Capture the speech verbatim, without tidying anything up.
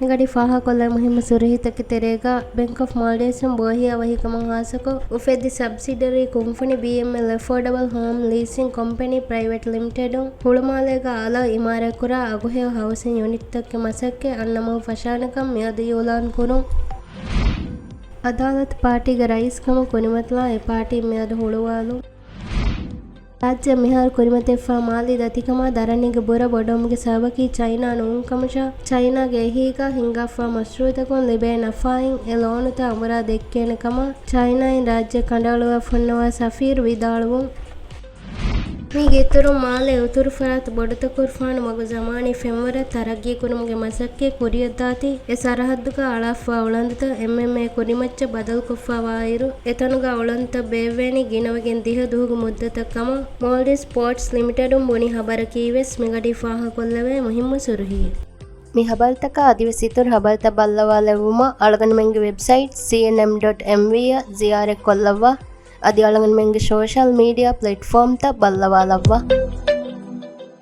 މިގަޑި ފާހަގަކޮށްލާ މުހިއްމު ސުރުހީތަކެއް ތެރޭގަ، ބެންކް އޮފް މޯލްޑިވްސް އިން ބޯހިޔާ ވަހިކަމުން ހާއްސަކޮށް، އުފެދި ސަބްސިޑަރީ ކުންފުނި ބީއެމްއެލް އެފޯޑަބަލް ހޯމް ލީސިން ކޮމްޕެނީ ޕްރައިވެޓް ލިމިޓެޑުން ހުޅުމާލޭގަ އަލަށް އިމާރާތްކުރާ އަގުހެޔޮ ހައުސިން ޔުނިޓްތަކުގެ މަސައްކަތް އަންނަމުން ފަށާނެކަން މިއަދު އިއުލާން ކުރުން. އަދާލަތު ޕާޓީގެ ރައީސްކަމަށް ކުރިމަތިލާ އެ ޕާޓީ މިއަދު ހުޅުވާލުން. ރާއްޖެ މިހާރު ކުރިމަތިވެފާ މާލީ ދަތިކަމާ ދަރަނީގެ ބުރަ ބޮޑުވުމުގެ ސަބަބަކީ ޗައިނާ ނޫންކަމަށާ، ޗައިނާގެ އެހީގަ ހިންގާފާ މަޝްރޫއުތަކުން ލިބޭ ނަފާއިން އެ ލޯނުތައް އަނބުރާ ދެއްކޭނެ ކަމަށް ޗައިނާއިން ރާއްޖެ ކަނޑައަޅުވާފަ ހުންނަވާ ސަފީރު ވިދާޅުވުން. މީގެ އިތުރުން މާލޭ އުތުރު ފަރާތު ބޮޑުތަކުރުފާނު މަގު ޒަމާނީ ފެންވަރަށް ތަރައްގީ ކުރުމުގެ މަސައްކަތް ކުރިއަށްދާތީ، އެ ސަރަހައްދުގަ އަޅާފަވާ އުޅަނދުތައް އެމްއެމްއޭ ކުރިމައްޗަށް ބަދަލުކޮށްފަވާއިރު، އެތަނުގަ އުޅަނދުތައް ބޭއްވޭނީ ގިނަވެގެން ދިހަ ދުވަހުގެ މުއްދަތަށް ކަމަށް މޯލްޑިވްސް ޕޯޓްސް ލިމިޓެޑުން ބުނި ހަބަރަކީވެސް މިގަޑީ ފާހަގަކޮށްލެވޭ މުހިއްމު ސުރުހީ. މި ހަބަރުތަކާ އަދިވެސް އިތުރު ހަބަރުތައް ބައްލަވާލެއްވުމަށް އަޅުގަނޑުމެންގެ ވެބްސައިޓް ސީއެންއެމް ޑޮޓް އެމްވީ އަށް ޒިޔާރަތްކޮށްލައްވާ. އަދި އަޅުގަނޑުމެންގެ ސޯޝަލް މީޑިއާ ޕްލެޓްފޯމްތައް ބައްލަވާލައްވާ.